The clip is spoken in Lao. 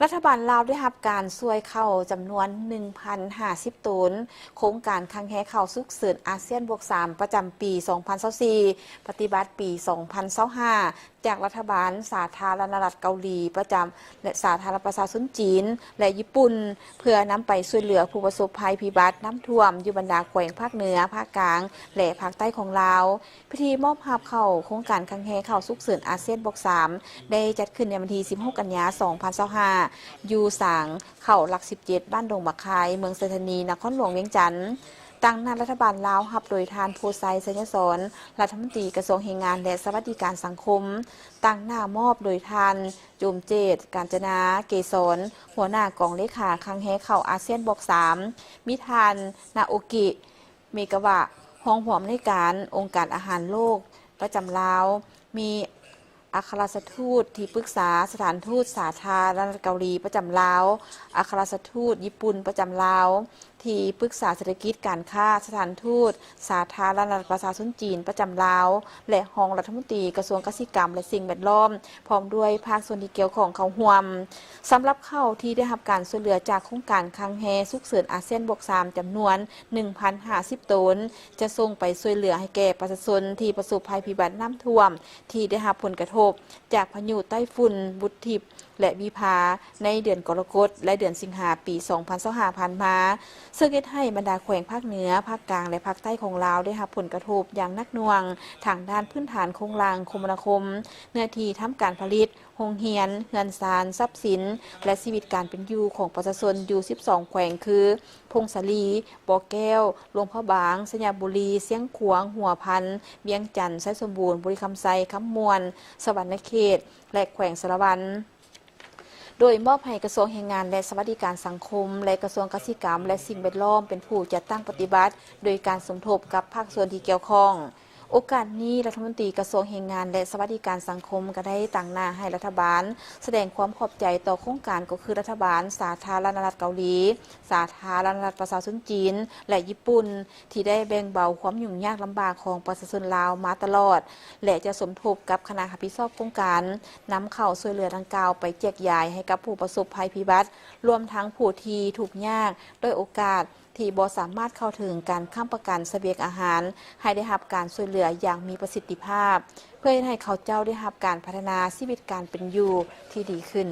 ລັດຖະບານລາວໄດ້ຮັບການຊ່ວຍເຂົ້າຈຳນວນໜຶ່ງພັນຫ້າສິບໂຕນ, ໂຄງການຄັງແຮເຂົ້າສຸກເສີນອາຊຽນບວກສາມ ປະຈຳປີສອງພັນຊາວສີ່ ປະຕິບັດປີສອງພັນຊາວຫ້າ ຈາກລັດຖະບານສາທາລະນະລັດເກົາຫຼີປະຈຳ ແລະ ສາທາລະນະປະຊາຊົນຈີນ ແລະ ຍີ່ປຸ່ນ ເພື່ອນຳໄປຊ່ວຍເຫຼືອຜູ້ປະສົບໄພພິບັດນ້ຳຖ້ວມຢູ່ບັນດາແຂວງພາກເໜືອ, ພາກກາງ ແລະ ພາກໃຕ້ຂອງລາວ. ພິທີມອບຮັບເຂົ້າໂຄງການຄັງແຮເຂົ້າສຸກເສີນອາຊຽນບວກສາມ ໄດ້ຈັດຂຶ້ນໃນວັນທີສິບຫົກ ກັນຍາ ສອງພັນຊາວຫ້າ ຢູ່ສາງເຂົ້າຫຼັກສິບເຈັດ ບ້ານດົງໝາກຄາຍ ເມືອງໄຊທານີ ນະຄອນຫຼວງວຽງຈັນ. ຕາງໜ້າລັດຖະບານລາວ ຮັບໂດຍທ່ານ ໂພໄຊ ໄຊຍະສອນ ລັດຖະມົນຕີກະຊວງແຮງງານ ແລະ ສະຫວັດດີການສັງຄົມ, ຕາງໜ້າມອບໂດຍທ່ານ ໂຈມເຈດ ການຈະນາເກສອນ ຫົວໜ້າກອງເລຂາຄັງແຮເຂົ້າອາຊຽນບວກສາມ, ມີທ່ານ ນາໂອກິ ເມກາວະ ຮອງຜູ້ອຳນວຍການອົງການອາຫານໂລກປະຈຳລາວ, ມີອັກຄະລັດຖະທູດທີ່ປຶກສາສະຖານທູດສາທາລະນະລັດເກົາຫຼີປະຈຳລາວ, ອັກຄະລັດຖະທູດຍີ່ປຸ່ນປະຈຳລາວ, ທີ່ປຶກສາເສດຖະກິດການຄ້າສະຖານທູດສາທາລະນະລັດປະຊາຊົນຈີນປະຈຳລາວ ແລະ ຮອງລັດຖະມົນຕີກະຊວງກະສິກຳ ແລະ ສິ່ງແວດລ້ອມ ພ້ອມດ້ວຍພາກສ່ວນທີ່ກ່ຽວຂ້ອງເຂົ້າຮ່ວມ. ສຳລັບເຂົ້າທີ່ໄດ້ຮັບການຊ່ວຍເຫຼືອຈາກໂຄງການຄັງແຮສຸກເສີນອາຊຽນບວກສາມ ຈຳນວນໜຶ່ງພັນຫ້າສິບໂຕນ ຈະສົ່ງໄປຊ່ວຍເຫຼືອໃຫ້ແກ່ປະຊາຊົນທີ່ປະສົບໄພພິບັດນ້ຳຖ້ວມ ທີ່ໄດ້ຮັບຜົນກະທົບຈາກພາຍຸໄຕ້ຝຸ່ນບຸດທິບ ແລະ ວິພາ ໃນເດືອນກໍລະກົດ ແລະ ເດືອນສິງຫາ ປີສອງພັນຊາວຫ້າ ຜ່ານມາ, ເຊິ່ງເຮັດໃຫ້ບັນດາແຂວງພາກເໜືອ, ພາກກາງ ແລະ ພາກໃຕ້ຂອງລາວ ໄດ້ຮັບຜົນກະທົບຢ່າງໜັກໜ່ວງທາງດ້ານພື້ນຖານໂຄງລ່າງຄົມມະນາຄົມ, ເນື້ອທີ່ທຳການຜະລິດ, ໂຮງຮຽນ, ເຮືອນຊານ, ຊັບສິນ ແລະ ຊີວິດການເປັນຢູ່ຂອງປະຊາຊົນຢູ່ສິບສອງແຂວງ ຄື ຜົ້ງສາລີ, ບໍ່ແກ້ວ, ຫຼວງພະບາງ, ໄຊຍະບູລີ, ຊຽງຂວາງ, ຫົວພັນ, ວຽງຈັນ, ໄຊສົມບູນ, ບໍລິຄຳໄຊ, ຄຳມ່ວນ, ສະຫວັນນະເຂດ ແລະ ແຂວງສາລະວັນ. ໂດຍມອບໃຫ້ກະຊວງແຮງງານ ແລະ ສະຫວັດດີການສັງຄົມ ແລະ ກະຊວງກະສິກຳ ແລະ ສິ່ງແວດລ້ອມ ເປັນຜູ້ຈັດຕັ້ງປະຕິບັດ ໂດຍການສົມທົບກັບພາກສ່ວນທີ່ກ່ຽວຂ້ອງ. ໂອກາດນີ້, ລັດຖະມົນຕີກະຊວງແຮງງານ ແລະ ສະຫວັດດີການສັງຄົມ ກໍໄດ້ຕາງໜ້າໃຫ້ລັດຖະບານສະແດງຄວາມຂອບໃຈຕໍ່ໂຄງການ ກໍຄືລັດຖະບານສາທາລະນະລັດເກົາຫຼີ, ສາທາລະນະລັດປະຊາຊົນຈີນ ແລະ ຍີ່ປຸ່ນ ທີ່ໄດ້ແບ່ງເບົາຄວາມຫຍຸ້ງຍາກລຳບາກຂອງປະຊາຊົນລາວມາຕະຫຼອດ ແລະ ຈະສົມທົບກັບຄະນະຮັບຜິດຊອບໂຄງການ ນຳເຂົ້າຊ່ວຍເຫຼືອດັ່ງກ່າວໄປແຈກຢາຍໃຫ້ກັບຜູ້ປະສົບໄພພິບັດ, ລວມທັງຜູ້ທີ່ທຸກຍາກ, ດ້ອຍໂອກາດ, ທີ່ບໍ່ສາມາດເຂົ້າເຖິງການຄ້ຳປະກັນສະບຽງອາຫານ ໃຫ້ໄດ້ຮັບການຊ່ວຍເຫຼືອຢ່າງມີປະສິດທິພາບ, ເພື່ອເຮັດໃຫ້ເຂົາເຈົ້າໄດ້ຮັບການພັດທະນາຊີວິດການເປັນຢູ່ທີ່ດີຂຶ້ນ.